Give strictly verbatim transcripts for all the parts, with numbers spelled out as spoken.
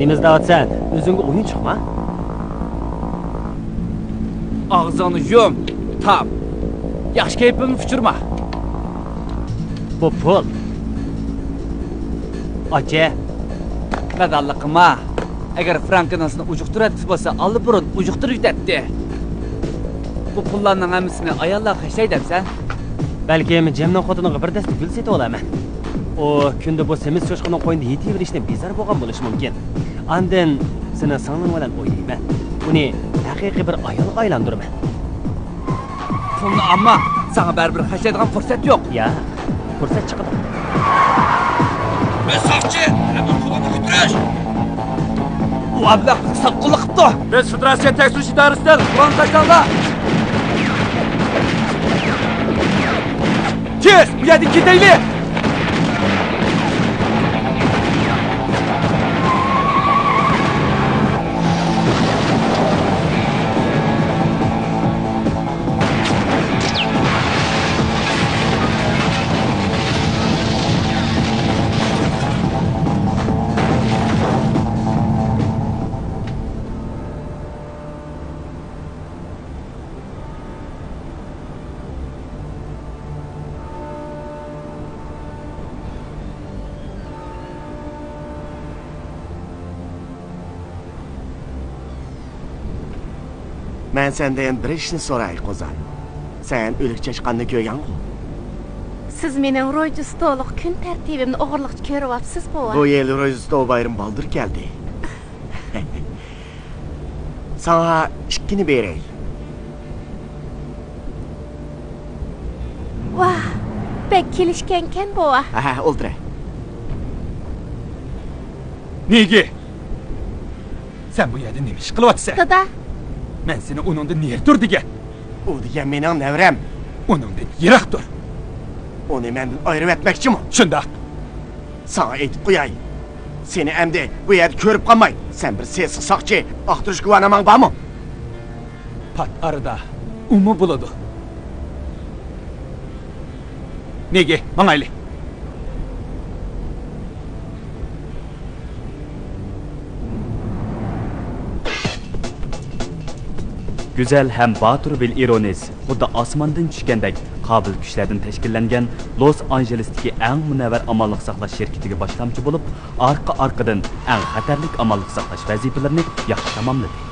نېمە ئىزدەۋاتىسەن؟ ئۆزۈڭگە ئويۇنچۇقما؟ ئاغزىڭنى يۇم، تام. ياخشى كەيپىمنى ئۇچۇرما. بۇ پۇل. ئاچە. نادانلىق قىلما. ئەگەر فرانكنىڭ سېنى ئۇجۇقتۇرۇۋەتكۈسى بولسا، ئاللىبۇرۇن ئۇجۇقتۇرۇۋېتەتتى. بۇ پۇللارنىڭ ھەممىسىنى ئاياللارغا خەجلەي دەمسەن؟ بەلكىم جېمنىڭ خوتۇنىغا بىر دەستە گۈل سېتىۋالارمەن. ئۇ كۈندە بۇ سېمىز چوشقىنىڭ قوينىدا يېتىۋېرىشتىن بىزار بولغان بولۇشى مۇمكىن. ئاندىن سېنىڭ سىڭلىڭ بىلەن ئوينايمەن. ئۇنى ھەقىقىي بىر ئايالغا ئايلاندۇرىمەن. پۇلنى ئالما، ساڭا بەرىبىر خەجلەيدىغان پۇرسەت يوق. يا، پۇرسەت چىقىدۇ. مەن ساقچى، ھەممە پۇلۇڭنى كۆتۈرۈش. ئۇ ئەبلەخ بىزگە ساتقۇنلۇق قىپتۇ. بىز فېدېراتسىيە تەكشۈرۈش ئىدارىسىدىن، قورالنى تاشلاڭلار. تېز، بۇ يەردىن كېتەيلى. مەن سەندىن بىر ئىشنى سوراي، قوزام. سەن ئۆلۈك چاشقاننى كۆرگەنغۇ؟ سىز مېنىڭ روژدېستۋولۇق كۈن تەرتىپىمنى ئوغرىلىقچە كۆرۈۋاپسىز، بوۋا. بۇ يىل روژدېستۋو بايرىمى بالدۇر كەلدى. ساڭا ئىككىنى بېرەي. ۋاھ، بەك كېلىشكەنكەن، بوۋا. ھە، ھە، ئولتۇرە. نېگى؟ سەن بۇ يەردە نېمە ئىش قىلىۋاتىسەن؟ دادا! مەن سېنى ئۇنىڭدىن نېرى تۇر دېگەن. ئۇ دېگەن مېنىڭ نەۋرەم. ئۇنىڭدىن يىراق تۇر. ئۇنى مەندىن ئايرىۋەتمەكچىمۇ؟ شۇنداق. ساڭا ئېيتىپ قوياي. سېنى ئەمدى بۇ يەردە كۆرۈپ قالماي. سەن بىر سېسىق ساقچى، ئاختۇرۇش گۇۋاھناماڭ بارمۇ؟ پات ئارىدا ئۇمۇ بولىدۇ. نېگى، ماڭايلى. گۈزەل ھەم باتۇر ۋىل ئىرونىس خۇددى ئاسماندىن چۈشكەندەك قابىل كۈچلەردىن تەشكىللەنگەن لوس ئانژېلېستىكى ئەڭ مۇنەۋۋەر ئامانلىق ساقلاش شىركىتىگە باشلامچى بولۇپ، ئارقا-ئارقىدىن ئەڭ خەتەرلىك ئامانلىق ساقلاش ۋەزىپىلىرىنى ياخشى تاماملىدى.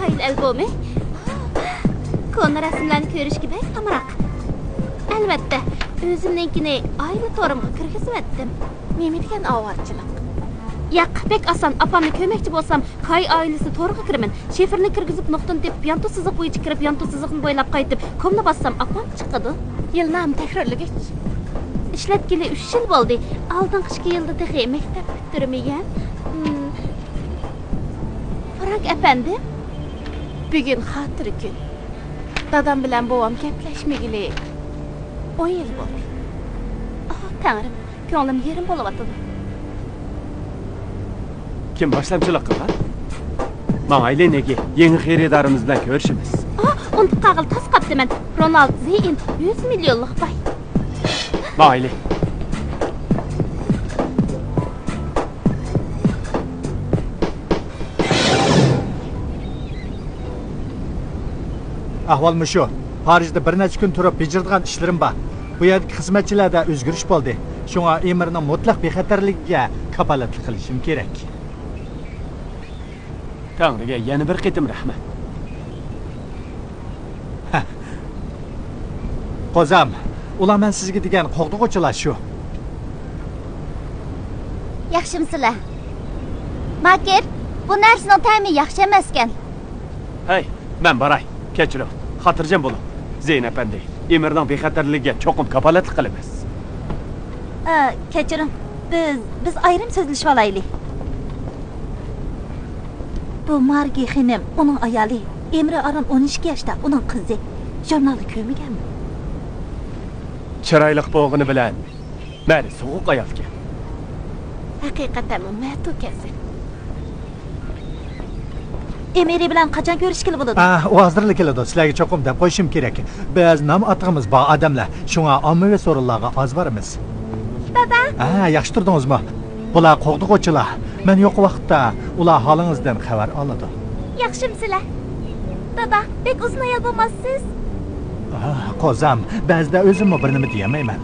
ئائىلە ئالبومى؟ كونا رەسىملەرنى كۆرۈشكە بەك ئامراق. ئەلۋەتتە، ئۆزۈمنىڭكىنى ئائىلە تورۇمغا كىرگۈزۈۋەتتىم. نېمە دېگەن ئاۋارىچىلىق! ياق، بەك ئاسان. ئاپامنى كۆرمەكچى بولسام، كاي ئائىلىسى تورىغا كىرىمەن. شىفىرنى كىرگۈزۈپ، نۇقتىنى تېپىپ، يانتۇ سىزىق بويىچە كىرىپ، يانتۇ سىزىقنى بويلاپ قايتىپ، كومنى باسسام، ئاپام چىقىدۇ. يىلنامە تەكرارلىگۈچ. ئىشلەتكىلى ئۈچ يىل بولدى. ئالدىنقى ئىككى يىلدا تېخى مەكتەپ پۈتتۈرمىگەن. ھىم. فرانك ئەپەندىم، بۈگۈن خاتىرە كۈن. دادام بىلەن بوۋام گەپلەشمىگىلى ئون يىل بولدى. ئاھ، تەڭرىم، كۆڭلۈم يېرىم بولۇۋاتىدۇ. كىم باشلامچىلىق قىلغان؟ ماڭايلى نېگى، يېڭى خېرىدارىمىز بىلەن كۆرۈشىمىز. ئاھ، ئۇنتۇپ قالغىلى تاس قاپتىمەن. رونالد زېيىن، يۈز مىليونلۇق باي. ماڭايلى. ئەھۋال مۇشۇ. پارىژدا بىر نەچچە كۈن تۇرۇپ بېجىرىدىغان ئىشلىرىم بار. بۇ يەردىكى خىزمەتچىلەردە ئۆزگىرىش بولدى. شۇڭا ئېمىرنىڭ مۇتلەق بىخەتەرلىكىگە كاپالەتلىك قىلىشىم كېرەك. تەڭرىگە يەنە بىر قېتىم رەھمەت. قوزام، ئۇلار مەن سىزگە دېگەن قوغدىغۇچىلار شۇ. ياخشىمۇسىلەر؟ ماكىر، بۇ نەرسىنىڭ تەمى ياخشى ئەمەسكەن. ھەي، مەن باراي. كەچۈرۈڭ. خاتىرجەم بولۇڭ. زېيىن ئەپەندى، ئېمىرنىڭ بىخەتەرلىكىگە چوقۇم كاپالەتلىك قىلىمىز. ئە، كەچۈرۈڭ. بىز، بىز ئايرىم سۆزلىشىۋالايلى. بۇ مارگى خېنىم، ئۇنىڭ ئايالى. ئېمىر ئاران ئون ئىككى ياشتا، ئۇنىڭ قىزى. ژۇرنالدا كۆرمىگەنمۇ؟ چىرايلىق بولغىنى بىلەن مەرى سوغۇق ئايالكەن. ھەقىقەتەنمۇ مەتۇكەنسەن. ئېمىرى بىلەن قاچان كۆرۈشكىلى بولىدۇ؟ ئا، ئۇ ھازىرلا كېلىدۇ. سىلەرگە چوقۇم دەپ قويۇشۇم كېرەك. بىز نام ئاتىغىمىز بار ئادەملەر، شۇڭا ئاممىۋى سورۇنلارغا ئاز بارىمىز. بابا! ھە، ياخشى تۇردىڭىزمۇ؟ بۇلار قوغدىغۇچىلار. مەن يوق ۋاقىتتا ئۇلار ھالىڭىزدىن خەۋەر ئالىدۇ. ياخشىمۇسىلەر؟ بابا، بەك ئۇزۇن ھايال بولماسسىز؟ ئا، قوزام، بەزىدە ئۆزۈممۇ بىر نېمە دېيەلمەيمەن.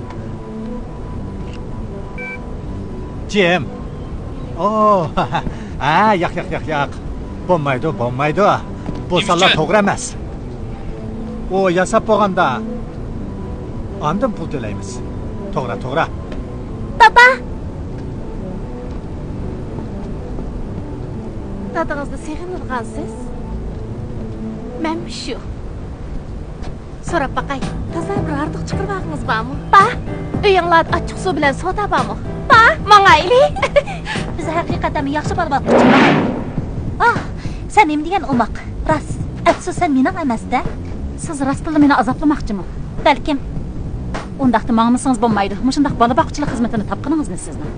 جىم. ئو، ھە، ياق، ياق، ياق، ياق. بولمايدۇ، بولمايدۇ. بۇ سانلار توغرا ئەمەس. ئۇ ياساپ بولغاندا ئاندىن پۇل تۆلەيمىز. توغرا، توغرا. بابا! دادىڭىزنى سېغىنىدىغانسىز؟ مەنمۇ شۇ. سوراپ باقاي، تازا بىر ھاردۇق چىقىرىۋالغىڭىز بارمۇ؟ بار. ئۆيۈڭلاردا ئاچچىق سۇ بىلەن سودا بارمۇ؟ بار. ماڭايلى. بىز ھەقىقەتەنمۇ ياخشى بالا باققۇچى. ئاھ، سەن نېمە دېگەن ئوماق. راست. ئەپسۇس، سەن مېنىڭ ئەمەس-دە. سىز راستتىنلا مېنى ئازابلىماقچىمۇ؟ بەلكىم. ئۇنداقتا ماڭمىسىڭىز بولمايدۇ. مۇشۇنداق بالا باققۇچىلىق خىزمىتىنى تاپقىنىڭىزنى سىزنىڭ.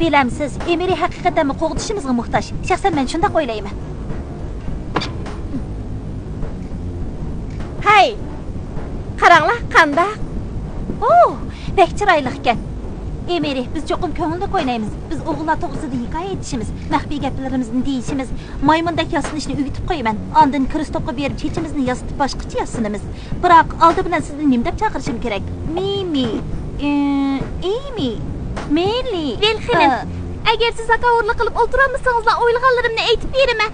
بىلەمسىز، ئېمىرى ھەقىقەتەنمۇ قوغدىشىمىزغا موھتاج. شەخسەن مەن شۇنداق ئويلايمەن. ھەي! قاراڭلار، قانداق؟ ئوھ، بەك چىرايلىقكەن. ئېمىرى، بىز چوقۇم كۆڭۈللۈك ئوينايمىز. بىز ئوغۇللار توغرىسىدا ھېكايە ئېيتىشىمىز، مەخپىي گەپلىرىمىزنى دېيىشىمىز. مايمۇندەك ياسىنىشنى ئۆگىتىپ قويىمەن. ئاندىن كىرىستوپقا بېرىپ چېچىمىزنى ياسىتىپ باشقىچە ياسىنىمىز. بىراق، ئالدى بىلەن سىزنى نېمە دەپ چاقىرىشىم كېرەك؟ مىمى. ئى، ئېمى. مېلى. ۋىلخېلىن، ئە، ئەگەر سىز ھاكاۋۇرلۇق قىلىپ ئولتۇرالمىسىڭىزلا، ئويلىغانلىرىمنى ئېيتىپ بېرىمەن.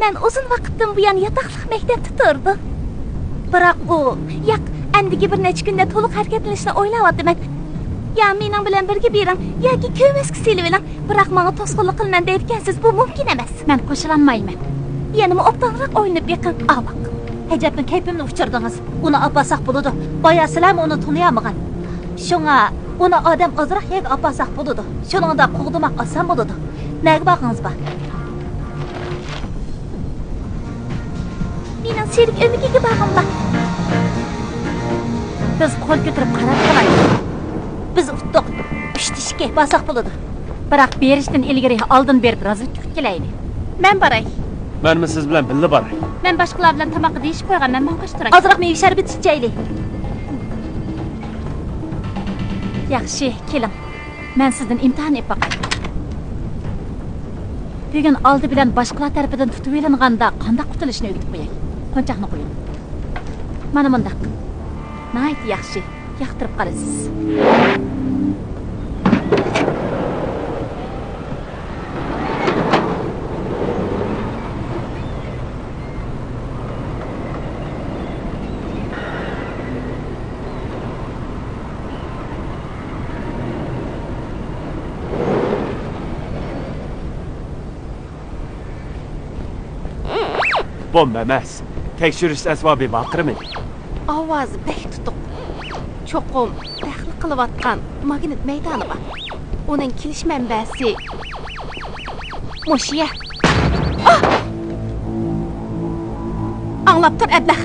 مەن ئۇزۇن ۋاقىتتىن بۇيان ياتاقلىق مەكتەپتە تۇردۇم. بىراق ئۇ، ياق، ئەمدىكى بىر نەچچە كۈندە تولۇق ھەرىكەتلىنىشنى ئويلاۋاتىمەن. يا مېنىڭ بىلەن بىرگە بېرىڭ، ياكى كۆمەچكە سېلىۋېلىڭ. بىراق ماڭا توسقۇنلۇق قىلىمەن دەيدىكەنسىز، بۇ مۇمكىن ئەمەس. مەن قوشۇلالمايمەن. يەنىمۇ ئوبدانراق ئويلىنىپ بېقىڭ، ئاۋاق. ئەجەبمۇ كەيپىمنى ئۇچۇردىڭىز. ئۇنى ئاپارساق بولىدۇ. بايا سىلەرمۇ ئۇنى تونۇيالمىغان. شۇڭا ئۇنى ئادەم ئازراق يەرگە ئاپارساق بولىدۇ. شۇنىڭدا قوغدىماق ئاسان بولىدۇ. نەگە بارغىڭىز بار؟ مېنىڭ شېرىك ئۆمىكىگە بارغۇم بار. بىز قول كۆتۈرۈپ قاراپ قالايلى. بىز ئۇتتۇق. ئۈچتە ئىككى، بارساق بولىدۇ. بىراق بېرىشتىن ئىلگىرى ئالدىن بېرىپ رازۋېدكا قىلىپ كېلەيلى. مەن باراي. مەنمۇ سىز بىلەن بىللە باراي. مەن باشقىلار بىلەن تاماققا دېيىشىپ قويغان، مەن ماڭغاچ تۇراي. ئازراق مېۋە شەربىتى ئىچەيلى. ياخشى، كېلىڭ. مەن سىزدىن ئىمتىھان ئېلىپ باقاي. بۈگۈن ئالدى بىلەن باشقىلار تەرىپىدىن تۇتۇۋېلىنغاندا قانداق قۇتۇلۇشنى ئۆگىتىپ قوياي. قونچاقنى قويۇڭ. مانا مۇنداق. ناھايىتى ياخشى. ياقتۇرۇپ قارىسىز. بومبا ئەمەس. تەكشۈرۈش ئەسۋابى ۋارقىرىمىدى. ئاۋازى بەك تۇتۇق. چوقۇم دەخلى قىلىۋاتقان ماگنىت مەيدانى بار. ئۇنىڭ كېلىش مەنبەسى مۇشۇ يەر. ئاھ! ئاڭلاپ تۇر، ئەبلەخ.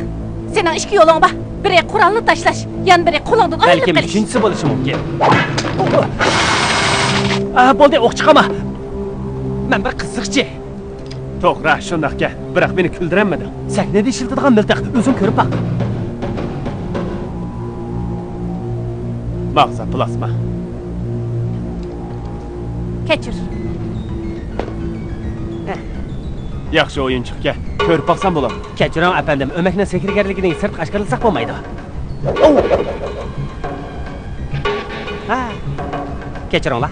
سېنىڭ ئىككى يولۇڭ بار. بىرى قورالنى تاشلاش، يەنە بىرى قولۇڭدىن ئايرىلىپ بەلكىم قېلىش. ئۈچىنچىسى بولۇشى مۇمكىن. ئا، بولدى، ئوق چىقارما. مەن بىر قىزىقچى. توغرا، شۇنداقكەن. بىراق مېنى كۈلدۈرەلمىدىڭ. سەھنىدە ئىشلىتىدىغان مىلتىق، ئۆزۈڭ كۆرۈپ باق. ماغزا پلاسما. كەچۈر. ياخشى ئويۇنچۇقكەن، كۆرۈپ باقسام بولامدۇ؟ كەچۈرۈڭ ئەپەندىم، ئۆمەكنىڭ سېھىرگەرلىكىنى سىرتقا ئاشكارىلىساق بولمايدۇ. ھە، كەچۈرۈڭلار.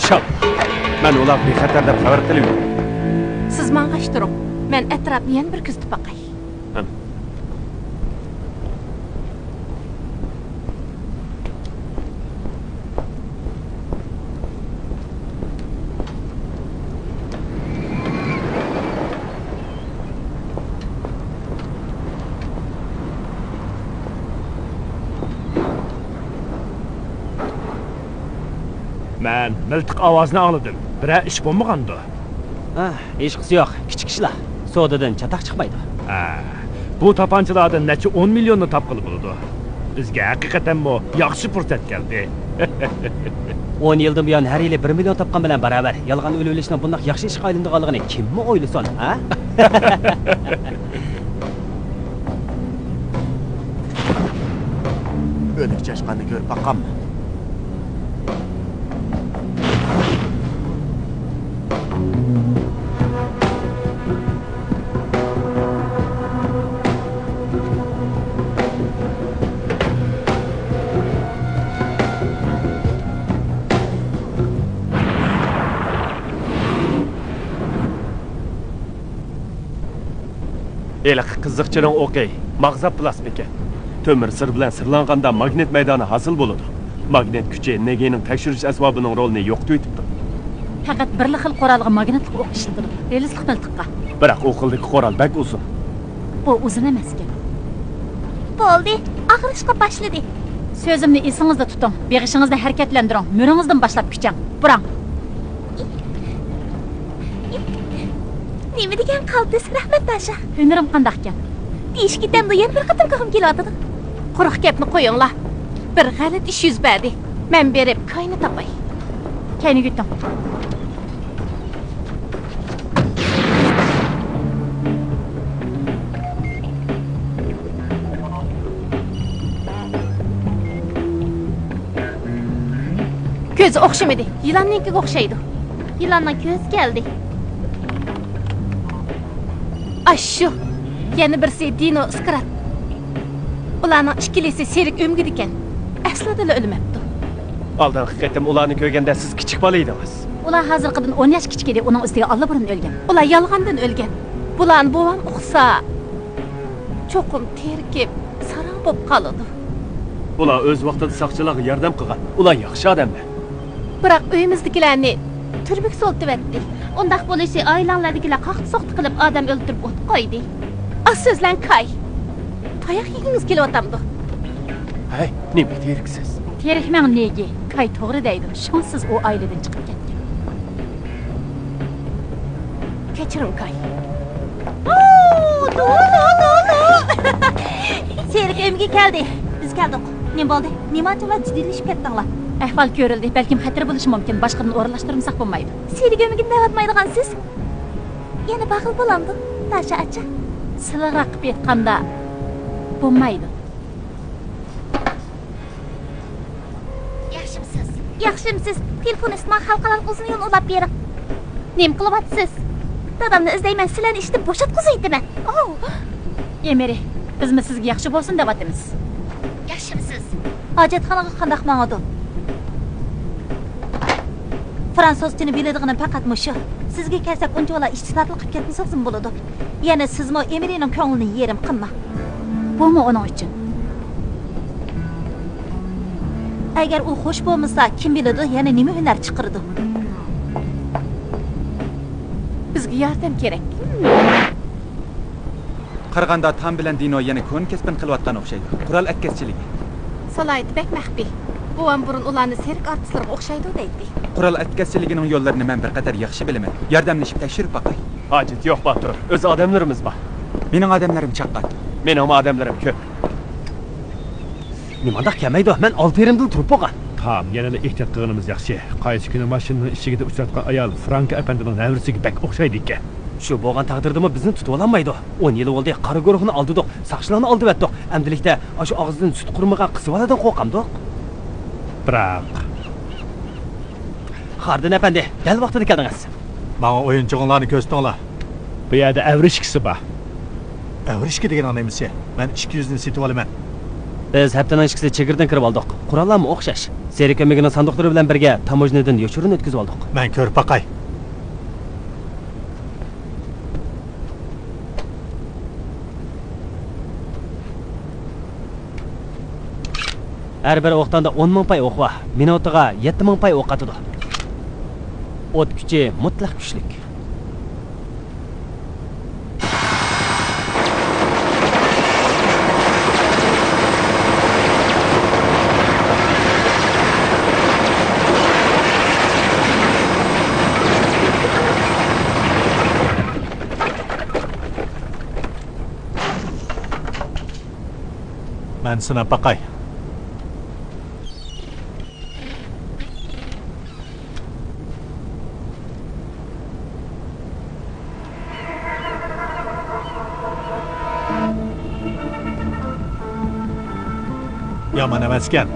شال، مەن ئۇلارغا بىخەتەر دەپ خەۋەر قىلىۋىدىم. سىز ماڭغاچ تۇرۇڭ، مەن ئەتراپنى يەنە بىر كۆزىتىپ باقاي. ھەم. مەن مىلتىق ئاۋازىنى ئاڭلىدىم. بىرەر ئىش بولمىغاندۇ؟ ھە، ھېچقىسى يوق. كىچىك ئىشلار. سودىدىن چاتاق چىقمايدۇ. ھە، بۇ تاپانچىلاردىن نەچچە ئون مىليوننى تاپقىلى بولىدۇ. بىزگە ھەقىقەتەنمۇ ياخشى پۇرسەت كەلدى. ئون يىلدىن بۇيان ھەر يىلى بىر مىليون تاپقان بىلەن باراۋەر. يالغان ئۆلۈۋېلىشنىڭ بۇنداق ياخشى ئىشقا ئايلىنىدىغانلىقىنى كىممۇ ئويلىسۇن، ھە؟ ئۆلۈك چاشقاننى كۆرۈپ باققانمۇ؟ ھېلىقى قىزىقچىنىڭ ئوقى ماغزاپ پىلاسما ئىكەن. تۆمۈر سىر بىلەن سىرلانغاندا ماگنىت مەيدانى ھاسىل بولىدۇ. ماگنىت كۈچى نېگىنىڭ تەكشۈرۈش ئەسۋابىنىڭ رولىنى يوقىتىۋېتىپتۇ. پەقەت بىرلا خىل قورالغا ماگنىتلىق ئوق ئىشلىتىدۇ، رېلىسلىق مىلتىققا. بىراق ئۇ خىلدىكى قورال بەك ئۇزۇن. بۇ ئۇزۇن ئەمەسكەن. بولدى، ئاغرىشقا باشلىدى. سۆزۈمنى ئېسىڭىزدە تۇتۇڭ، بېغىشىڭىزنى ھەرىكەتلەندۈرۈڭ، مۈرىڭىزدىن باشلاپ كۈچەڭ. پۇراڭ! نېمە دېگەن قالتىس، رەھمەت داشا. ھۈنىرىم قانداقكەن؟ دېيىشكە كېتەمدۇ، يەنە بىر قېتىم كىرگۈم كېلىۋاتىدۇ. قۇرۇق گەپنى قويۇڭلار. بىر غەلىتە ئىش يۈز بەردى. مەن بېرىپ كاينى تاپاي. كەينىگە ئۆتۈڭ. كۆزى ئوخشىمىدى. يىلاننىڭكىگە ئوخشايدۇ. يىلاننىڭ كۆزى كەلدى. ئاشۇ. يەنە بىرسى دىنو سكرات. ئۇلارنىڭ ئىككىلىسى سېرىك ئۆمگىدىكەن. ئەسلىدىلا ئۆلمەپتۇ. ئالدىنقى قېتىم ئۇلارنى كۆرگەندە سىز كىچىك بالا ئىدىڭىز. ئۇلار ھازىرقىدىن ئون ياش كىچىك ئىدى، ئۇنىڭ ئۈستىگە ئاللىبۇرۇن ئۆلگەن. ئۇلار يالغاندىن ئۆلگەن. بۇلارنى بوۋام ئۇقسا، چوقۇم تېرىكىپ، ساراڭ بولۇپ قالىدۇ. ئۇلار ئۆز ۋاقتىدا ساقچىلارغا ياردەم قىلغان. ئۇلار ياخشى ئادەملەر. بىراق ئۆيىمىزدىكىلەرنى تۈرمىگە سولىتىۋەتتى. ئۇنداق بولۇشى ئائىلەڭلەردىكىلەر قاقتى-سوقتى قىلىپ ئادەم ئۆلتۈرۈپ ئوتقا قويدى. ئاز سۆزلەڭ كاي. تاياق يېگۈڭىز كېلىۋاتامدۇ؟ ھەي، نېمىگە تېرىكسىز؟ تېرىكمەڭ نېگى، كاي توغرا دەيدۇ. شۇڭا سىز ئۇ ئائىلىدىن چىقىپ كەتكەن. كەچۈرۈڭ كاي. سېرىك ئۆمگە كەلدى. بىز كەلدۇق. نېمە بولدى؟ نېمانچىلا جىددىيلىشىپ كەتتىڭلار؟ ئەھۋال كۆرۈلدى. بەلكىم خەتەر بولۇشى مۇمكىن. باشقىدىن ئورۇنلاشتۇرمىساق بولمايدۇ. سېرىك ئۆمگىنى دەۋاتمايدىغانسىز؟ يەنە باغلى بولامدۇ، داشا ئاچا؟ سىلىغراق قىلىپ ئېيتقاندا، بولمايدۇ. ياخشىمسىز؟ ياخشىمسىز؟ تېلېفون ئۈستىدىن خەلقئارالىق ئۇزۇن يولنى ئۇلاپ بېرىڭ. نېمە قىلىۋاتىسىز؟ دادامنى ئىزدەيمەن، سىلەرنى ئىشتىن بوشاتقۇزۇۋېتىمەن. ئوۋ! ئېمىرى، بىزمۇ سىزگە ياخشى بولسۇن دەۋاتىمىز. ياخشىمسىز؟ ھاجەتخانىغا قانداق ماڭىدۇ؟ فرانسۇزچىنى بىلىدىغىنىم پەقەت مۇشۇ. سىزگە كەلسەك، ئۇنچىۋالا ئىچ تارتىلىق قىلىپ كەتمىسىڭىزمۇ بولىدۇ. يەنە سىزمۇ ئېمىرىنىڭ كۆڭلىنى يېرىم قىلماڭ. بۇمۇ ئۇنىڭ ئۈچۈن. ئەگەر ئۇ خوش بولمىسا، كىم بىلىدۇ، يەنە نېمە ھۈنەر چىقىرىدۇ. بىزگە ياردەم كېرەك. قارىغاندا تام بىلەن دىنو يەنە كونا كەسپىنى قىلىۋاتقان ئوخشايدۇ. قورال ئەتكەسچىلىكى. سالاھىيىتى بەك مەخپىي. بوۋام بۇرۇن ئۇلارنى سېرك ئارتىسلىرىغا ئوخشايدۇ دەيتتى. قورال ئەتكەسچىلىكىنىڭ يوللىرىنى مەن بىر قەدەر ياخشى بىلىمەن. ياردەملىشىپ تەكشۈرۈپ باقاي. ھاجىتى يوق، باتۇر. ئۆز ئادەملىرىمىز بار. مېنىڭ ئادەملىرىم چاققان. مېنىڭمۇ ئادەملىرىم كۆپ. نېمانداق كەلمەيدۇ؟ مەن ئالتە يېرىمدىلا تۇرۇپ بولغان. تام، يەنىلا ئېھتىيات قىلغىنىمىز ياخشى. قايسى كۈنى ماشىنىنىڭ ئىشىكىدە ئۇچراتقان ئايال فرانك ئەپەندىنىڭ نەۋرىسىگە بەك ئوخشايدىكەن. شۇ بولغان تەقدىردىمۇ بىزنى تۇتۇۋالالمايدۇ. ئون يىل بولدى، قارا گۇرۇھنى ئالدىدۇق، ساقچىلاردىن ئالدىۋەتتۇق. ئەمدىلىكتە ئاشۇ ئاغزىدىن سۈت قۇرۇمىغان قىز بالىدىن قورقامدۇق؟ بىراق، خاردىن ئەپەندى، دەل ۋاقتىدا كەلدىڭىز. ماڭا ئويۇنچۇقۇڭلارنى كۆرسىتىڭلار. بۇ يەردە ئەۋرىشكىسى بار. ئەۋرىشكە دېگىنىڭ نېمىسى؟ مەن ئىككى يۈزنى سېتىۋالىمەن. بىز ھەپتىنىڭ ئىككىسى چېگرىدىن كىرىۋالدۇق. قوراللارمۇ ئوخشاش. سېرىك ئۆمىكىنىڭ ساندۇقلىرى بىلەن بىرگە تاموژنىدىن يوشۇرۇن ئۆتكۈزۈۋالدۇق. مەن كۆرۈپ باقاي. ھەر بىر ئوقداندا ئون مىڭ پاي ئوق بار. مىنۇتىغا يەتتە مىڭ پاي ئوق ئاتىدۇ. ئوت كۈچى مۇتلەق كۈچلۈك. مەن سىناپ باقاي. يامان ئەمەسكەن.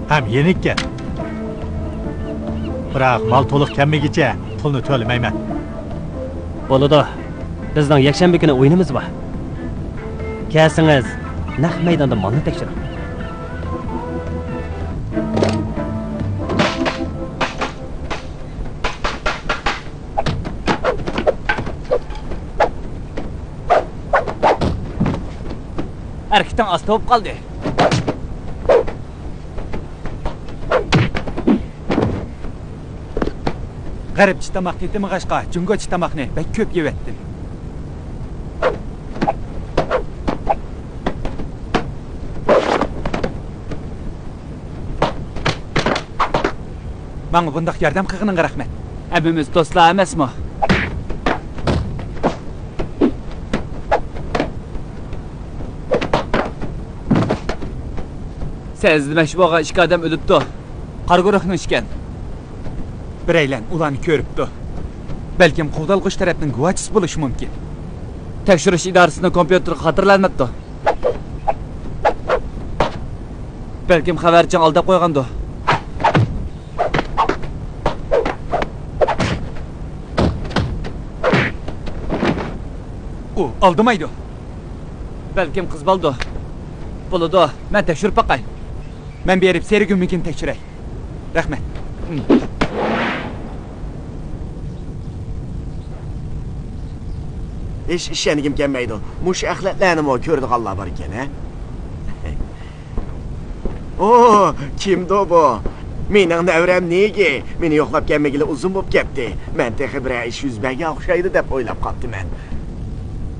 ھەم يېنىككەن. بىراق مال تولۇق كەلمىگىچە پۇلنى تۆلىمەيمەن. بولىدۇ. بىزنىڭ يەكشەنبە كۈنى ئويۇنىمىز بار. كەلسىڭىز، نەق مەيداندا مالنى تەكشۈرۈڭ. ھەرىكىتىڭ ئاستا بولۇپ قالدى. غەربچە تاماق تېتىمىغاچقا، جۇڭگوچە تاماقنى بەك كۆپ يەۋەتتىم. ماڭا بۇنداق ياردەم قىلغىنىڭغا رەھمەت. ھەممىمىز دوستلار ئەمەسمۇ؟ سەن ئىزدىمەكچى بولغان ئىككى ئادەم ئۆلۈپتۇ. قارا گۇرۇھنىڭ ئىكەن. بىرەيلەن ئۇلارنى كۆرۈپتۇ. بەلكىم قوغدالغۇچى تەرەپنىڭ گۇۋاچىسى بولۇشى مۇمكىن. تەكشۈرۈش ئىدارىسىنىڭ كومپيۇتېرىغا خاتىرىلەنمەپتۇ. بەلكىم خەۋەرچىڭ ئالداپ قويغاندۇ. ئۇ ئالدىمايدۇ. بەلكىم قىز بالىدۇ. بولىدۇ، مەن تەكشۈرۈپ باقاي. مەن بېرىپ سېرىك ئۆمىكىنى تەكشۈرەي. رەھمەت. ھېچ ئىشەنگۈم كەلمەيدۇ. مۇشۇ ئەخلەتلەرنىمۇ كۆرىدىغانلار باركەن، ھە؟ ئو، كىمدۇ بۇ؟ مېنىڭ نەۋرەم نېگى. مېنى يوقلاپ كەلمىگىلى ئۇزۇن بولۇپ كەتتى. مەن تېخى بىرەر ئىش يۈز بەرگەن ئوخشايدۇ دەپ ئويلاپ قاپتىمەن.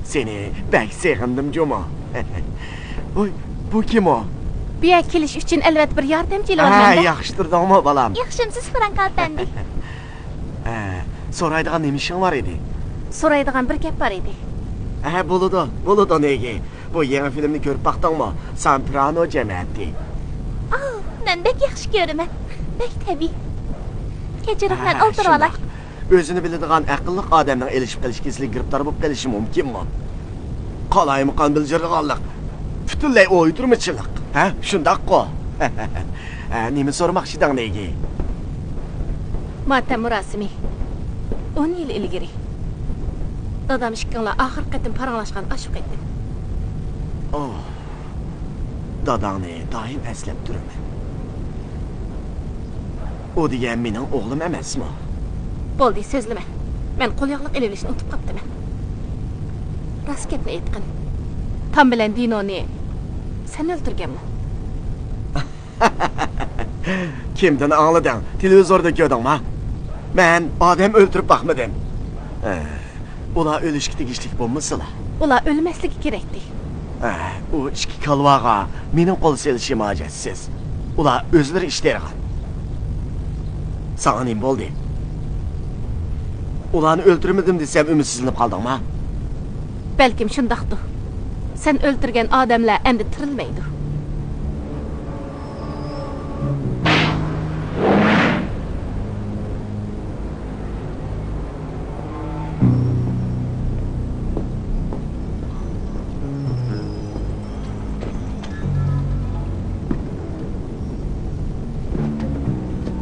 سېنى بەك سېغىندىم جۇمۇ. ۋوي، بۇ كىم ئۇ؟ بۇ يەرگە كېلىش ئۈچۈن ئەلۋەتتە بىر ياردەمچى ئېلىۋالىمەن-دە. ھە، ياخشى تۇردۇڭمۇ، بالام؟ ياخشىمسىز، فرانك ئەپەندى؟ ھە، سورايدىغان نېمە ئىشىڭ بار ئىدى؟ سورايدىغان بىر گەپ بار ئىدى. ھە، بولىدۇ، بولىدۇ، نېگى. بۇ يېڭى فىلىمنى كۆرۈپ باقتىڭمۇ؟ سامپرانو جەمەتى. ئاھ، مەن بەك ياخشى كۆرىمەن. بەك تەبىئىي. كەچۈرۈڭ، مەن ھە، ئولتۇرۇۋالاي. شۇنداق. ئۆزىنى بىلىدىغان ئەقىللىق ئادەمنىڭ ئېلىشىپ قېلىش كېسىلىگە گىرىپتار بولۇپ قېلىشى مۇمكىنمۇ؟ قالايمىقان بىلجىرىدىغانلىق. پۈتۈنلەي ئويدۇرمىچىلىق. ھە؟ شۇنداققۇ؟ ھە، نېمە سورىماقچى ئىدىڭ، نېگى؟ ماتەم مۇراسىمى. ئون يىل ئىلگىرى. دادام ئىككىڭلار ئاخىرقى قېتىم پاراڭلاشقان ئاشۇ قېتىم. ئوھ. داداڭنى دائىم ئەسلەپ تۇرىمەن. ئۇ دېگەن مېنىڭ ئوغلۇم ئەمەسمۇ؟ بولدى، سۆزلىمە. مەن قول ياغلىق ئېلىۋېلىشنى ئۇنتۇپ قاپتىمەن. راست گەپنى ئېيتقىن. تام بىلەن دىنونى سەن ئۆلتۈرگەنمۇ؟ كىمدىن ئاڭلىدىڭ؟ تېلېۋىزوردا كۆردۈڭما؟ مەن ئادەم ئۆلتۈرۈپ باقمىدىم. ھە. ئۇلار ئۆلۈشكە تېگىشلىك بولمىسىلا. ئۇلار ئۆلمەسلىكى كېرەكتى. ھە، ئۇ ئىككى كالۋاغا مېنىڭ قول سېلىشىم ھاجەتسىز. ئۇلار ئۆزلىرى ئىش تېرىغان. ساڭا نېمە بولدى؟ ئۇلارنى ئۆلتۈرمىدىم دېسەم ئۈمىدسىزلىنىپ قالدىڭما؟ بەلكىم شۇنداقتۇ. سەن ئۆلتۈرگەن ئادەملەر ئەمدى تىرىلمەيدۇ.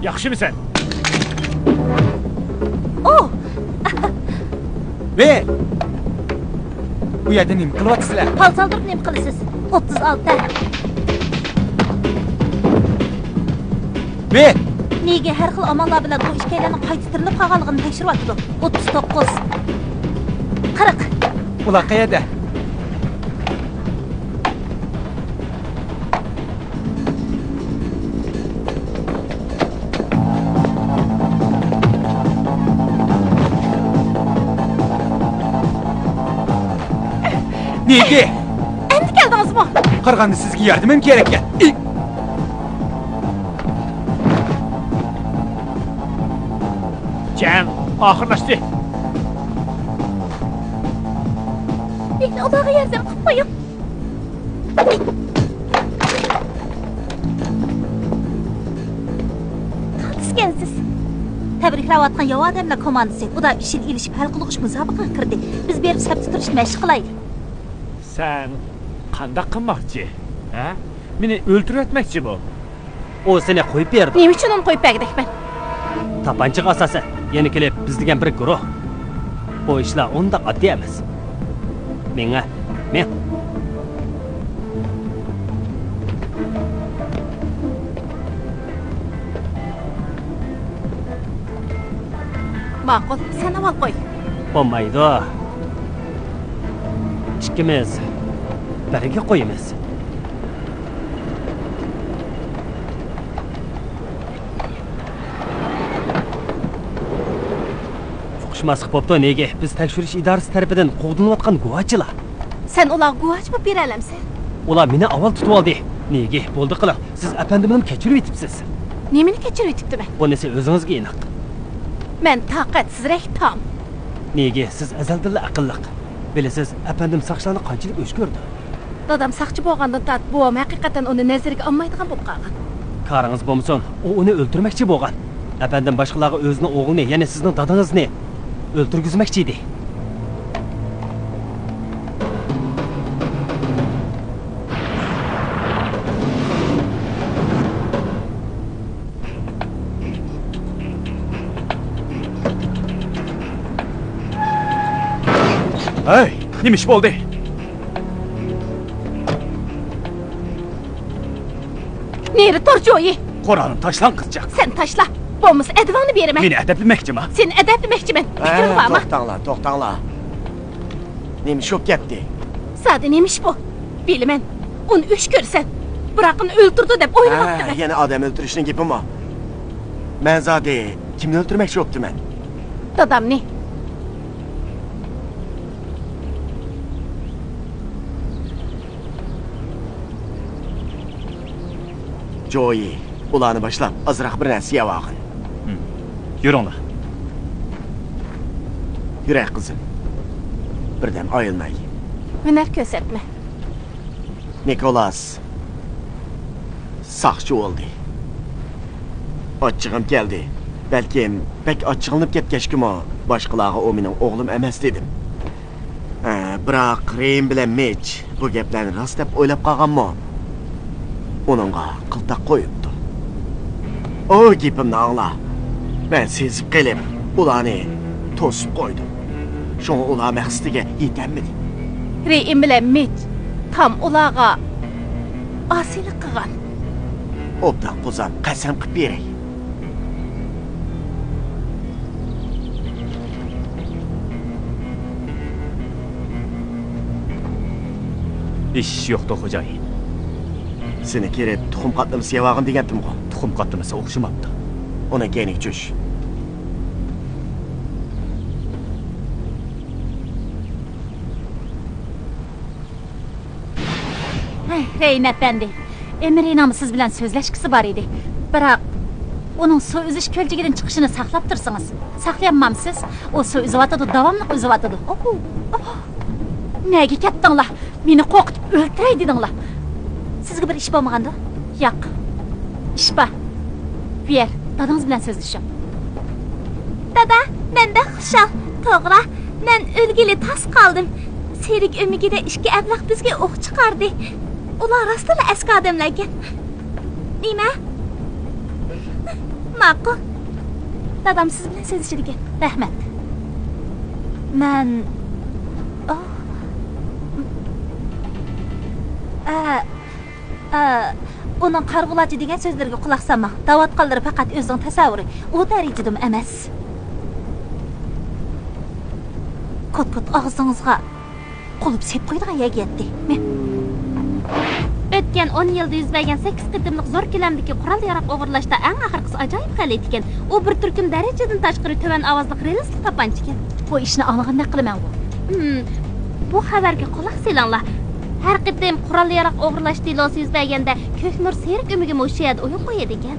ياخشىمۇ سەن؟ ئۇ! ۋېي! بۇ يەردە نېمە قىلىۋاتىسىلەر؟ پال سالدۇرۇپ نېمە قىلىسىز؟ ئوتتۇز ئالتە. ۋېي! نېگى ھەر خىل ئاماللار بىلەن ئۇ ئىككىيلەننىڭ قايتا تىرىلىپ قالغانلىقىنى تەكشۈرۈۋاتىدۇ. ئوتتۇز توققۇز. قىرىق. ئۇلار قەيەردە؟ نېگى! ئەمدى كەلدىڭىزمۇ؟ قارىغاندا سىزگە ياردىمىم كېرەككەن. جەڭ ئاخىرلاشتى. مېنى ئۇلارغا ياردەم قىلىپ قويۇڭ. تالىسكەنسىز. تەبرىكلەۋاتقان ياۋا ئادەملەر كوماندىسى ئۇدا ئىشىنى ئېلىشىپ ھەل قىلغۇچ مۇسابىقىگە كىردى. بىز بېرىپ سەپتە تۇرۇشنى مەشىق قىلايلى. سەن قانداق قىلماقچى؟ ھە؟ مېنى ئۆلتۈرۈۋەتمەكچىمۇ؟ ئۇ سېنى قويۇپ بېرىدۇ. نېمە ئۈچۈن ئۇنى قويۇپ بەرگۈدەكمەن؟ تاپانچىغا ئاساسەن، يەنە كېلىپ بىز دېگەن بىر گۇرۇھ. بۇ ئىشلار ئۇنداق ئاددىي ئەمەس. مېڭە، مېڭ. ماقۇل، سەن ئاۋۋال قوي. بولمايدۇ. ئىككىمىز بىرگە قويىمىز. ئۇقۇشماسلىق بوپتۇ، نېگى. بىز تەكشۈرۈش ئىدارىسى تەرىپىدىن قوغدىلىۋاتقان گۇۋاچىلار. سەن ئۇلارغا گۇۋاچى بولۇپ بېرەلەمسەن؟ ئۇلار مېنى ئاۋۋال تۇتۇۋالدى. نېگى، بولدى قىلىڭ. سىز ئەپەندىمنى كەچۈرۈۋېتىپسىز. نېمىنى كەچۈرۈۋېتىپتىمەن؟ بۇنىسى ئۆزىڭىزگە ئېنىق. مەن تاقەتسىزرەك تام. نېگى، سىز ئەزەلدىنلا ئەقىللىق. بىلىسىز، ئەپەندىم ساقچىلارنى قانچىلىك ئۆچ كۆرىدۇ. دادام ساقچى بولغاندىن تارتىپ بوۋام ھەقىقەتەن ئۇنى نەزىرىگە ئالمايدىغان بولۇپ قالغان. كارىڭىز بولمىسۇن، ئۇ ئۇنى ئۆلتۈرمەكچى بولغان. ئەپەندىم باشقىلارغا ئۆزىنىڭ ئوغلىنى، يەنى سىزنىڭ دادىڭىزنى ئۆلتۈرگۈزمەكچى ئىدى. ھەي، نېمە ئىش بولدى؟ نېرى تۇر، جويى! قورالنى تاشلاڭ، قىزچاق. سەن تاشلا، بولمىسا ئەدىۋىڭنى بېرىمەن. مېنى ئەدەپلىمەكچىما؟ سېنى ئەدەپلىمەكچىمەن. ھە، پىكرىڭ بارمۇ؟ توختاڭلار، توختاڭلار. نېمە ئىش بولۇپ كەتتى؟ زادى نېمە ئىش بۇ؟ بىلىمەن، ئۇنى ئۆچ كۆرىسەن. بىراق ئۇنى ئۆلتۈردى دەپ ھە، ئويلىماپتىمەن. يەنە ئادەم ئۆلتۈرۈشنىڭ گېپىمۇ؟ مەن زادى كىمنى ئۆلتۈرمەكچى بوپتىمەن؟ دادامنى. جويى، ئۇلارنى باشلاپ، ئازراق بىر نەرسە يەۋالغىن. ھىم. يۈرۈڭلار. يۈرەك قىزىم. بىردەم ئايلىنايلى. ھۈنەر كۆرسەتمە. نىكولاس ساقچى بولدى. ئاچچىقىم كەلدى. بەلكىم بەك ئاچچىقلىنىپ كەتكەچكىمۇ باشقىلارغا ئۇ مېنىڭ ئوغلۇم ئەمەس دېدىم. ھە، بىراق رېيم بىلەن مىچ بۇ گەپلەرنى راست دەپ ئويلاپ قالغانمۇ؟ ئۇنىڭغا قىلتاق قويۇپتۇ. ئۇ گېپىمنى ئاڭلا. مەن سېزىپ قېلىپ، ئۇلارنى توسۇپ قويدۇم. شۇڭا ئۇلار مەقسىتىگە يېتەلمىدى. رېيم بىلەن مىچ تام ئۇلارغا ئاسىيلىق قىلغان. ئوبدان قوزام، قەسەم قىلىپ بېرەي. ئىش يوقتۇ، خوجايىن. سېنى كىرىپ تۇخۇم قاتلىمىسى يەۋالغىن دېگەنتىمغۇ؟ تۇخۇم قاتلىمىسى ئوخشىماپتۇ. ئۇنىڭ كەينىگە چۈش. ھەي، رېيىم ئەپەندى، ئېمىرىنىڭمۇ سىز بىلەن سۆزلەشكۈسى بار ئىدى. بىراق، ئۇنىڭ سۇ ئۈزۈش كۆلچىكىدىن چىقىشىنى ساقلاپ تۇرسىڭىز. ساقلىيالمامسىز؟ ئۇ سۇ ئۈزۈۋاتىدۇ، داۋاملىق ئۈزۈۋاتىدۇ. ئوھو، ئوھو. نەگە كەتتىڭلار؟ مېنى قورقۇتۇپ ئۆلتۈرەي دېدىڭلار. سىزگە بىر ئىش بولمىغاندۇ؟ ياق. ئىش بار. بۇ يەر، دادىڭىز بىلەن سۆزلىشىڭ. دادا، مەن بەك خۇشال. توغرا، مەن ئۆلگىلى تاس قالدىم. سېرىك ئۆمىكىدە ئىككى ئەبلەخ بىزگە ئوق چىقاردى. ئۇلار راستلا ئەسكى ئادەملەركەن. نېمە؟ ماقۇل. دادام سىز بىلەن سۆزلىشىدىكەن. رەھمەت. مەن، ئا، ئە، ئە، ئۇنىڭ قارىغۇلارچە دېگەن سۆزلىرىگە قۇلاق سالماڭ. دەۋاتقانلىرى پەقەت ئۆزىنىڭ تەسەۋۋۇرى. ئۇ دەرىجىدىمۇ ئەمەس. كوت-كوت ئاغزىڭىزغا قۇلۇپ سېلىپ قويىدىغان يەرگە يەتتى. مەن ئۆتكەن ئون يىلدا يۈز بەرگەن سەككىز قېتىملىق زور كۆلەمدىكى قورال-ياراغ ئوغرىلاشتا ئەڭ ئاخىرقىسى ئاجايىپ غەلىتىكەن. ئۇ بىر تۈركۈم دەرىجىدىن تاشقىرى تۆۋەن ئاۋازلىق رېلىسلىق تاپانچىكەن. بۇ ئىشنى ئاڭلىغاندەك قىلىمەنغۇ؟ ھىم، بۇ خەۋەرگە قۇلاق سېلىڭلار. ھەر قېتىم قورال-ياراغ ئوغرىلاش دېلوسى يۈز بەرگەندە، كۆكنۇر سېرىك ئۆمىكىمۇ شۇ يەردە ئويۇن قويىدىكەن.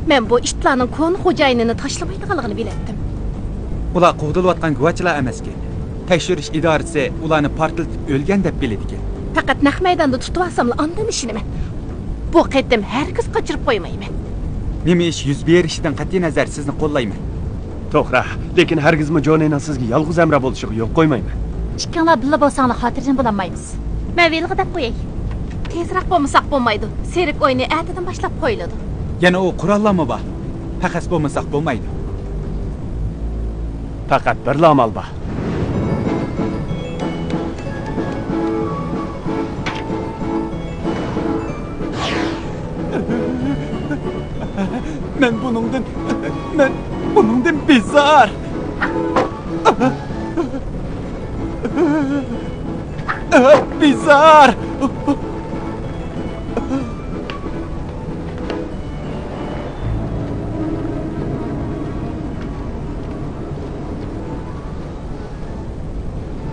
مەن بۇ ئىتلارنىڭ كونا خوجايىنىنى تاشلىمايدىغانلىقىنى بىلەتتىم. ئۇلار قوغدىلىۋاتقان گۇۋاچىلار ئەمەسكەن. تەكشۈرۈش ئىدارىسى ئۇلارنى پارتلىتىپ ئۆلگەن دەپ بىلىدىكەن. پەقەت نەق مەيداندا تۇتۇۋالساملا ئاندىن ئىشىنىمەن. بۇ قېتىم ھەرگىز قاچۇرۇپ قويمايمەن. نېمە ئىش يۈز بېرىشىدىن قەتئىينەزەر، سىزنى قوللايمەن. توغرا، لېكىن ھەرگىزمۇ جونىنىڭ سىزگە يالغۇز ھەمراھ بولۇشىغا يول قويمايمەن. ئىككىڭلار بىللە بولساڭلار خاتىرجەم بولالمايمىز. مەن ۋىلغا دەپ قوياي. تېزراق بولمىساق بولمايدۇ. سېرك ئويۇنى ئەتىدىن باشلاپ قويۇلىدۇ. يەنە ئۇ قوراللارمۇ بار. پەخەس بولمىساق بولمايدۇ. پەقەت بىرلا ئامال بار. مەن بۇنىڭدىن، مەن بۇنىڭدىن بىزار. بىزار.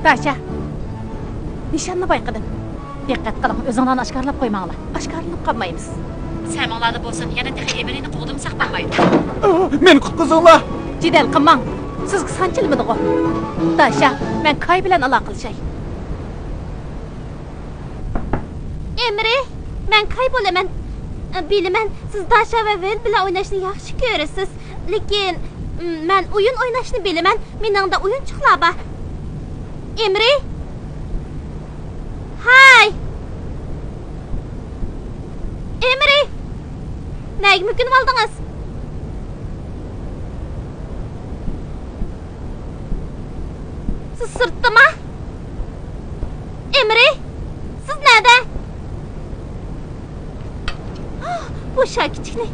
داشا، نىشاننى بايقىدىم. دىققەت قىلىڭ، ئۆزۈڭلارنى ئاشكارىلاپ قويماڭلار. ئاشكارىلىنىپ قالمايمىز. سەمىڭلاردا بولسۇن، يەنە تېخى ئېمىرىنى قوغدىمىساق بولمايدۇ. مېنى قۇتقۇزۇڭلار! جېدەل قىلماڭ. سىزگە سانچىلمىدىغۇ. داشا، مەن كاي بىلەن ئالاقىلىشاي. ئېمرى، مەن كاي بولىمەن. بىلىمەن، سىز داشا ۋە ۋىل بىلەن ئويناشنى ياخشى كۆرىسىز. لېكىن، مەن ئويۇن ئويناشنى بىلىمەن. مېنىڭدە ئويۇنچۇقلار بار. ئېمرى! ھاي! ئېمرى! نەگە مۆكۈنۈۋالدىڭىز؟ سىز سىرتتىما؟ ئېمرى! سىز نەدە؟ بوشا كىچىكنى.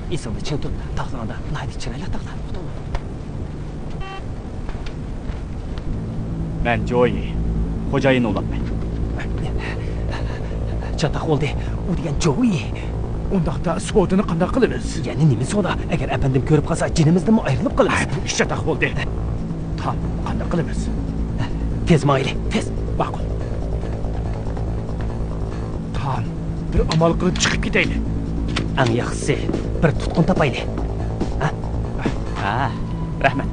ئېسىڭدە چىڭ تۇت، تاغلىرىڭدا ناھايىتى چىرايلىق تاغلار، ئۇقتۇڭمۇ؟ مەن جويى، خوجايىن ئۇلارمەن. چاتاق بولدى، ئۇ دېگەن جويى. ئۇنداقتا سودىنى قانداق قىلىمىز؟ يەنە نېمە سودا؟ ئەگەر ئەپەندىم كۆرۈپ قالسا، جېنىمىزدىنمۇ ئايرىلىپ قالىمىز. بۇ ئىش چاتاق بولدى. تام، قانداق قىلىمىز؟ تېز ماڭايلى، تېز. ماقۇل. تام، بىر ئامال قىلىپ چىقىپ كېتەيلى. ئەڭ ياخشىسى، بىر تۇتقۇن تاپايلى. ھە؟ ھە، رەھمەت.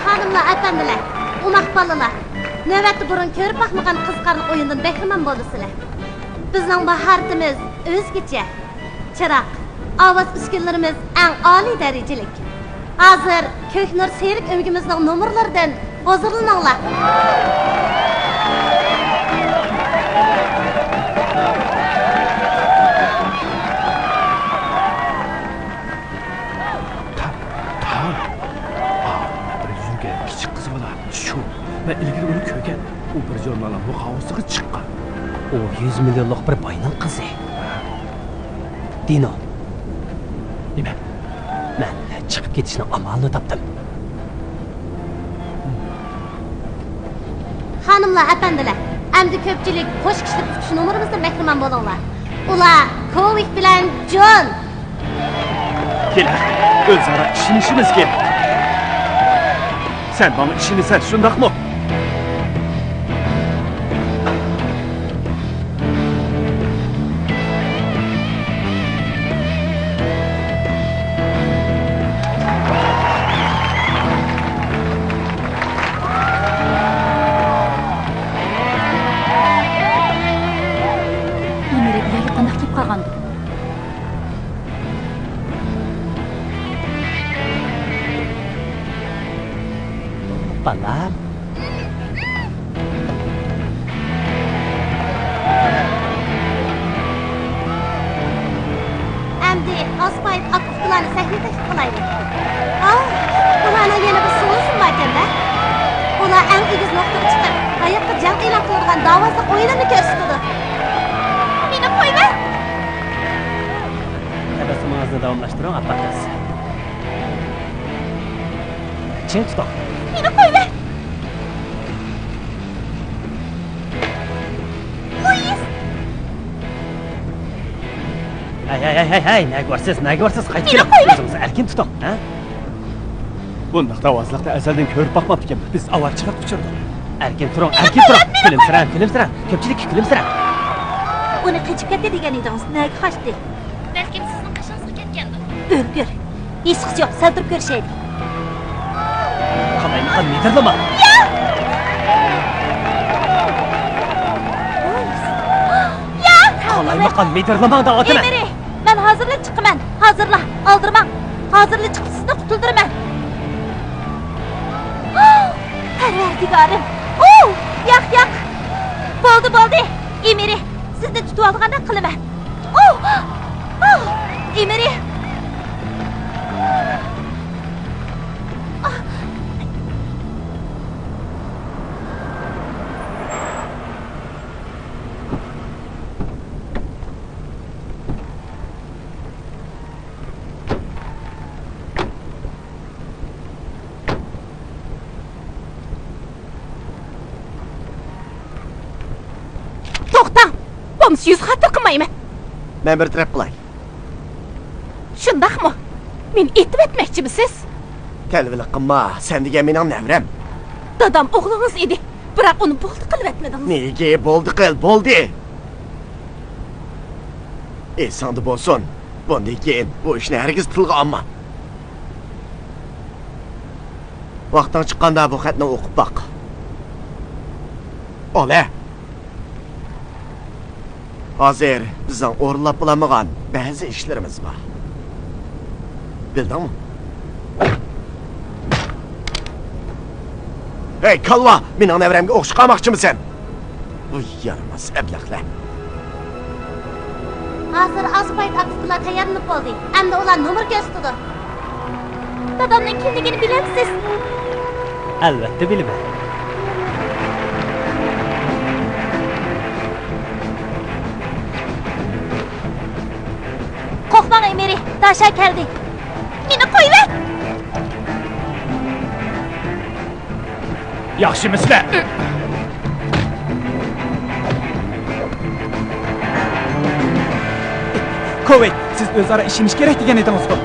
خانىملار، ئەپەندىلەر، ئوماق بالىلار، نۆۋەتتە بۇرۇن كۆرۈپ باقمىغان قىزىقارلىق ئويۇندىن بەھرىمەن بولىسىلەر. بىزنىڭ ماھارىتىمىز ئۆزگىچە. چىراغ، ئاۋاز ئۈسكۈنىلىرىمىز ئەڭ ئالىي دەرىجىلىك. ھازىر كۆكنۇر سېرك ئۆمىكىمىزنىڭ نومۇرلىرىدىن ھۇزۇرلىنىڭلار. تا، تا. ئا، بىر يۈزۈمگە كىچىك قىز بالا. شۇ. مەن ئىلگىرى ئۇنى كۆرگەن. ئۇ بىر ژۇرنالنىڭ مۇخاۋىسىغا چىققان. ئۇ يۈز مىليونلۇق بىر باينىڭ قىزى. دىنو. نېمە؟ مەن چىقىپ كېتىشنىڭ ئامالىنى تاپتىم. خانىملار، ئەپەندىلەر، ئەمدى كۆپچىلىك قوش كىشىلىك ئۇچۇش نومۇرىمىزدىن بەھرىمەن بولۇڭلار. ئۇلار كوۋىك بىلەن جون. كېلە، ئۆزئارا ئىشىنىشىمىز كېرەك. سەن ماڭا ئىشىنىسەن، شۇنداقمۇ؟ ئىمىرى بۇ يەرگە قانداق كېلىپ قالغاندۇ؟ بالام. ئەمدى ئاسپايىت ئاكا ئۇكىلارنى سەھنىگە تەكلىپ قىلايلى. ئاھ، ئۇلارنىڭ يەنە بىر سولوسىمۇ باركەن-دە. ئۇلار ئەڭ ئېگىز نۇقتىغا چىقىپ، ھاياتقا جەڭ ئېلان قىلىدىغان داۋاسىز ئويۇنلىرىنى كۆرسىتىدۇ. مېنى قويۇۋەت! تەبەسسۇمىڭىزنى داۋاملاشتۇرۇڭ، ئاپپاق قىز. چىڭ تۇتۇڭ. مېنى قويۇۋەت! پويىز! ھەي، ھەي، ھەي، ھەي، ھەي، نەگە بارسىز، نەگە بارسىز؟ قايتىپ كېلىڭ. مېنى قويۇۋەت! ئۆزىڭىزنى ئەركىن تۇتۇڭ، ھە؟ بۇنداق داۋاسىزلىقنى ئەزەلدىن كۆرۈپ باقماپتىكەنمەن. بىز ئاۋارىچىلىققا ئۇچرىدۇق. ئەركىن تۇرۇڭ، مېنى ئەركىن تۇرۇڭ. قويۇۋەت، مېنى قويۇۋەت! كۈلۈمسىرەڭ، كۈلۈمسىرەڭ. كۆپچىلىككە كۈلۈمسىرەڭ. ئۇنى قېچىپ كەتتى دېگەن ئىدىڭىز. نەگە قاچتى؟ بەلكىم سىزنىڭ قېشىڭىزغا كەتكەندۇ. ئۆلگۈر. ھېچقىسى يوق، سەل تۇرۇپ كۆرۈشەيلى. قالايمىقان مىدىرلىما! ياق! ياق! قالايمىقان مىدىرلىماڭ دەۋاتىمەن! ئىمىرى! مەن ھازىرلا چىقىمەن! ھازىرلا! ئالدىرىماڭ! ھازىرلا چىقىپ سىزنى قۇتۇلدۇرىمەن! پەرۋەردىگارىم! ئۇ! ياق، ياق! بولدى، بولدى! ئىمىرى! سىزنى تۇتۇۋالغاندەك قىلىمەن! ئۇ! ئۇ! ئىمىرى! توختاڭ! بولمىسا يۈز خاتىرە قىلمايمەن. مەن بىر تەرەپ قىلاي. شۇنداقمۇ؟ مېنى ئېتىۋەتمەكچىمىسىز؟ تەلۋىلىك قىلما، سەن دېگەن مېنىڭ نەۋرەم. دادام ئوغلىڭىز ئىدى، بىراق ئۇنى بولدى قىلىۋەتمىدىڭىز. نېگە بولدى قىل، بولدى! ئېسىڭدە بولسۇن، بۇندىن كېيىن بۇ ئىشنى ھەرگىز تىلغا ئالما. ۋاقتىڭ چىققاندا بۇ خەتنى ئوقۇپ باق. ئالە! ھازىر بىزنىڭ ئورۇنلاپ بولالمىغان بەزى ئىشلىرىمىز بار. بىلدىڭمۇ؟ ھەي، كالۋا! مېنىڭ نەۋرەمگە ئوخشىتىپ قالماقچىمۇ سەن؟ بۇ يارىماس ئەبلەخلەر. ھازىر ئاسپايىت ئاكا ئۇكىلار تەييارلىنىپ بولدى. ئەمدى ئۇلار نومۇر كۆرسىتىدۇ. دادامنىڭ كىملىكىنى بىلەمسىز؟ ئەلۋەتتە بىلىمەن. قورقماڭ، ئىمىرى، داشا كەلدى. مېنى قويۇۋەت! ياخشىمۇ سىلەر؟ كوۋېي، سىز ئۆزئارا ئىشىنىش كېرەك دېگەن ئىدىڭىزغۇ؟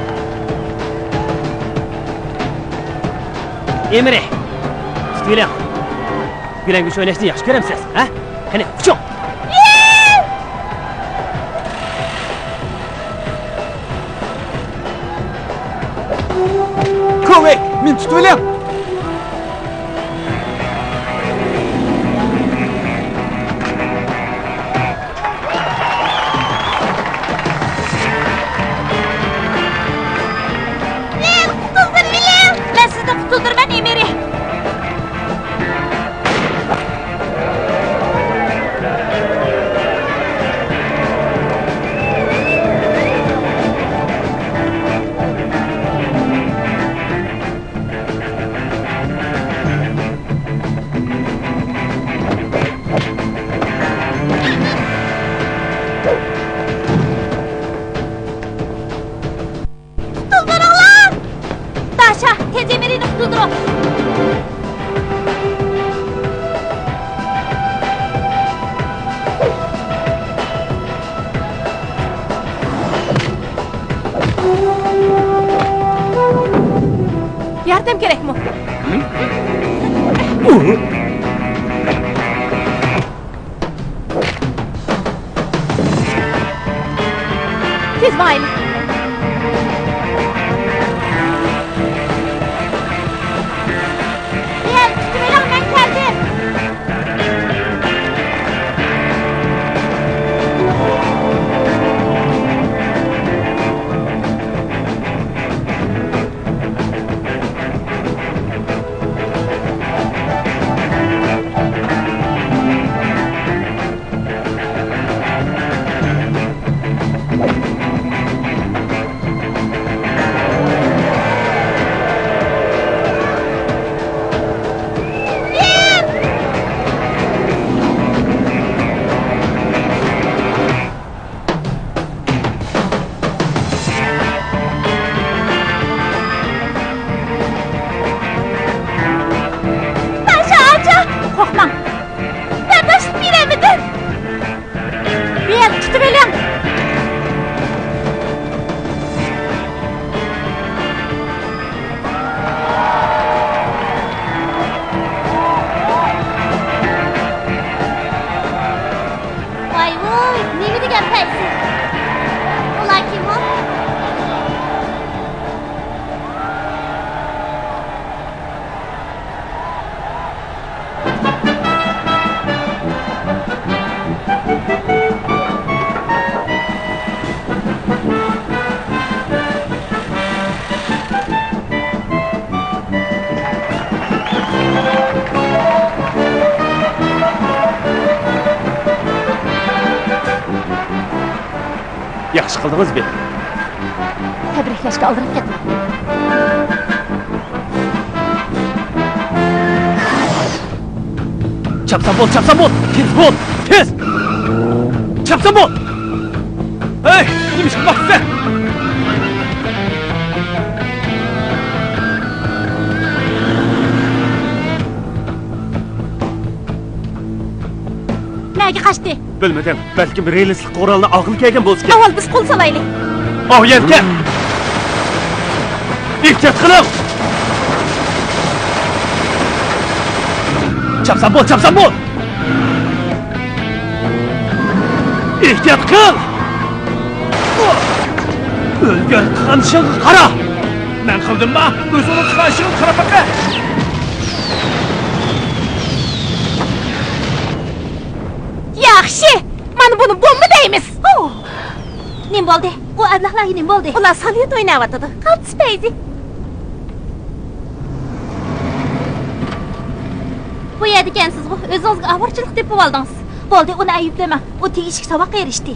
ئىمىرى، تۇتۇۋېلىڭ. گۈلەڭگۈچ ئويناشنى ياخشى كۆرەمسىز، ھە؟ قېنى، ئۇچۇڭ! كوۋېي، مېنى تۇتۇۋېلىڭ! مېنى قۇتۇلدۇرۇۋېلىڭ! مەن سىزنى قۇتۇلدۇرىمەن، ئىمىرى! قۇتۇلدۇرۇڭلار! داشا، تېز ئىمىرىنى قۇتۇلدۇرۇڭ! ياردەم كېرەكمۇ؟ تېز ماڭايلى. بىل، تۇتۇۋېلىڭ، مەن كەلدىم. پاشا ئاچا! قورقماڭ! بەرداشلىق بېرەلمىدىم! بىل، تۇتۇۋېلىڭ! ۋاي ۋۇي، نېمە دېگەن پەيزى؟ ئۇلار كىم ئۇ؟ ياخشى قىلدىڭىز، بىل. تەبرىكلەشكە ئالدىراپ كەتمەڭ. چاپسان بول، چاپسان بول! تېز بول! تېز! چاپسان بول! ھەي، نېمە ئىش قىلماقچىسەن؟ نەگە قاچتى؟ بىلمىدىم. بەلكىم رېلىسلىق قورالنى ئالغىلى كەلگەن بولسا كېرەك. ئاۋۋال بىز قول سالايلى. ئاۋۇ يەرگە! ئېھتىيات قىلىڭ! چاپسان بول، چاپسان بول! ئېھتىيات قىل! ئۆلگەن قىلغان ئىشىڭغا قارا! مەن قىلدىمما؟ ئۆزۈڭنىڭ قىلغان ئىشىڭغا قاراپ بېقە! ياخشى! مانا بۇنى بومبا دەيمىز! ئوھ! نېمە بولدى؟ ئۇ ئەبلەخلەرگە نېمە بولدى؟ ئۇلار ساليۇت ئويناۋاتىدۇ. قالتىس پەيزى! بۇ يەردىكەنسىزغۇ، ئۆزىڭىزگە ئاۋارىچىلىق تېپىۋالدىڭىز. بولدى، ئۇنى ئەيىبلىمەڭ. ئۇ تېگىشلىك ساۋاققا ئېرىشتى.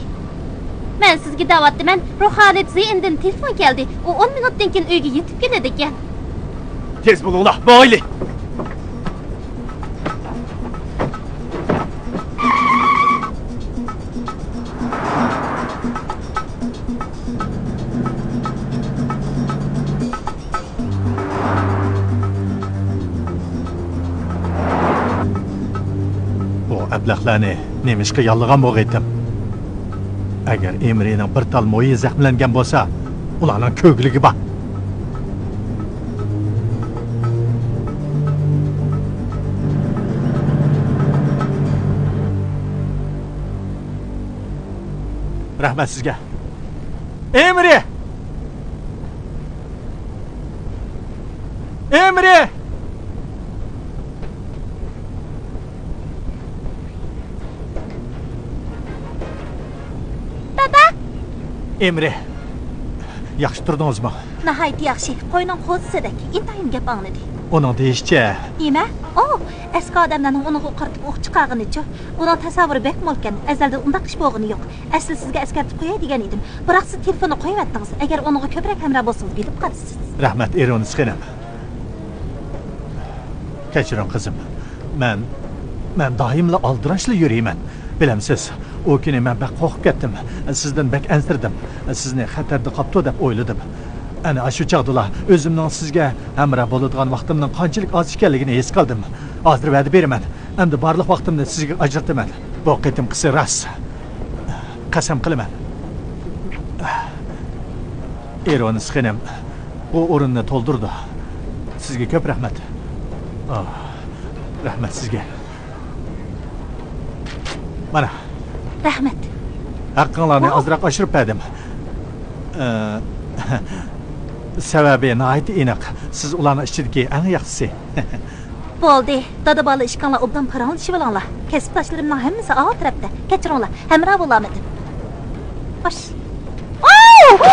مەن سىزگە دەۋاتتىمەن، روخالىد زېئىندىن تېلېفون كەلدى. ئۇ ئون مىنۇتتىن كېيىن ئۆيگە يېتىپ كېلىدىكەن. تېز بولۇڭلار، ماڭايلى! بۇ ئەبلەخلەرنى نېمىشقا ياللىغان بۇ قېتىم؟ ئەگەر ئېمرىنىڭ بىر تال مويى زەخىملەنگەن بولسا، ئۇلارنىڭ كۆگىلىكى بار. رەھمەت سىزگە. ئېمرى! ئېمرى! دادا! ئېمرى، ياخشى تۇردىڭىزمۇ؟ ناھايىتى ياخشى. قوينىڭ قوزىسىدەك. ئىنتايىن گەپ ئاڭلىدى. ئۇنىڭ دېيىشىچە، نېمە؟ ئو، ئەسكى ئادەملەرنىڭ ئۇنىڭغا قارىتىپ ئوق چىقارغىنىچۇ؟ ئۇنىڭ تەسەۋۋۇرى بەك مولكەن. ئەزەلدىن ئۇنداق ئىش بولغىنى يوق. ئەسلى سىزگە ئەسكەرتىپ قوياي دېگەن ئىدىم. بىراق سىز تېلېفوننى قويۇۋەتتىڭىز. ئەگەر ئۇنىڭغا كۆپرەك ھەمراھ بولسىڭىز، بىلىپ قالىسىز. رەھمەت، ئېرونىس خېنىم. كەچۈرۈڭ، قىزىم. مەن، مەن دائىملا ئالدىراشلا يۈرىمەن. بىلەمسىز، ئۇ كۈنى مەن بەك قورقۇپ كەتتىم. سىزدىن بەك ئەنسىرىدىم. سىزنى خەتەردە قاپتۇ دەپ ئويلىدىم. ئەنە ئاشۇ چاغدىلا ئۆزۈمنىڭ سىزگە ھەمراھ بولىدىغان ۋاقتىمنىڭ قانچىلىك ئاز ئىكەنلىكىنى ھېس قىلدىم. ھازىر ۋەدە بېرىمەن، ئەمدى بارلىق ۋاقتىمنى سىزگە ئاجرىتىمەن. بۇ قېتىمقىسى راست. قەسەم قىلىمەن. ئېرونىس خېنىم بۇ ئورۇننى تولدۇرىدۇ. سىزگە كۆپ رەھمەت. ئاھ. رەھمەت سىزگە. مانا. رەھمەت. ھەققىڭلارنى ئازراق ئاشۇرۇپ بەردىم. ئە، سەۋەبى ناھايىتى ئېنىق. سىز ئۇلارنىڭ ئىچىدىكى ئەڭ ياخشىسى. بولدى. دادا-بالا ئىككىڭلار ئوبدان پاراڭلىشىۋېلىڭلار. كەسىپداشلىرىمنىڭ ھەممىسى ئاۋۇ تەرەپتە. كەچۈرۈڭلار، ھەمراھ بولالمىدىم. خوش. ئاۋۇ!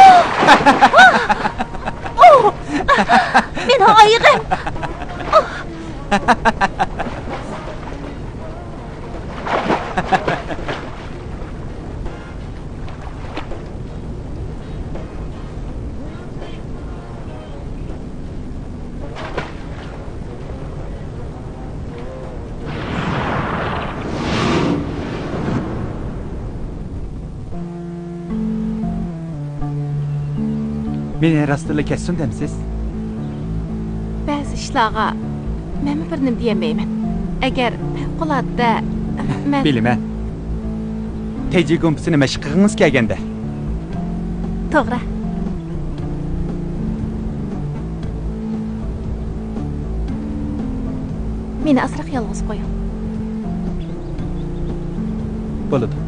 ئاۋۇ! مېنىڭ ئايىغىم! مېنى راستتىنلا كەتسۇن دەمسىز؟ بەزى ئىشلارغا مەنمۇ بىر نېمە دېيەلمەيمەن. ئەگەر پەۋقۇلئاددە مەن، بىلىمەن. تېجى گۇمپىسىنى مەشىق قىلغىڭىز كەلگەندە. توغرا. مېنى ئازراق يالغۇز قويۇڭ. بولىدۇ.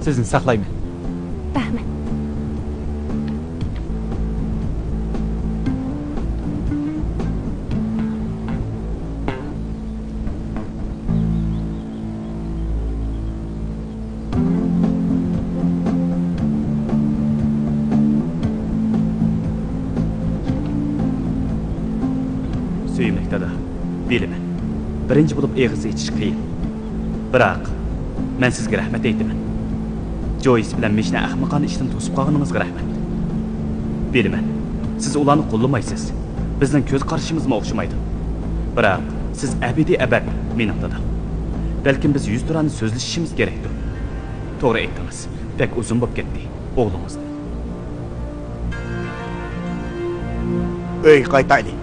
سىزنى ساقلايمەن. رەھمەت. سۆيۈملۈك دادا، بىلىمەن، بىرىنچى بولۇپ ئېغىز ئېچىش قىيىن. بىراق، مەن سىزگە رەھمەت ئېيتىمەن. جويىس بىلەن مىشنى ئەخمىقانە ئىشتىن توسۇپ قالغىنىڭىزغا رەھمەت. بىلىمەن، سىز ئۇلارنى قوللىمايسىز. بىزنىڭ كۆز قارىشىمىزمۇ ئوخشىمايدۇ. بىراق، سىز ئەبەدىي ئەبەد مېنىڭ دادام. بەلكىم بىز يۈزتۇرانە سۆزلىشىشىمىز كېرەكتۇ. توغرا ئېيتتىڭىز. بەك ئۇزۇن بولۇپ كەتتى. ئوغلىڭىزنى. ئۆيگە قايتايلى.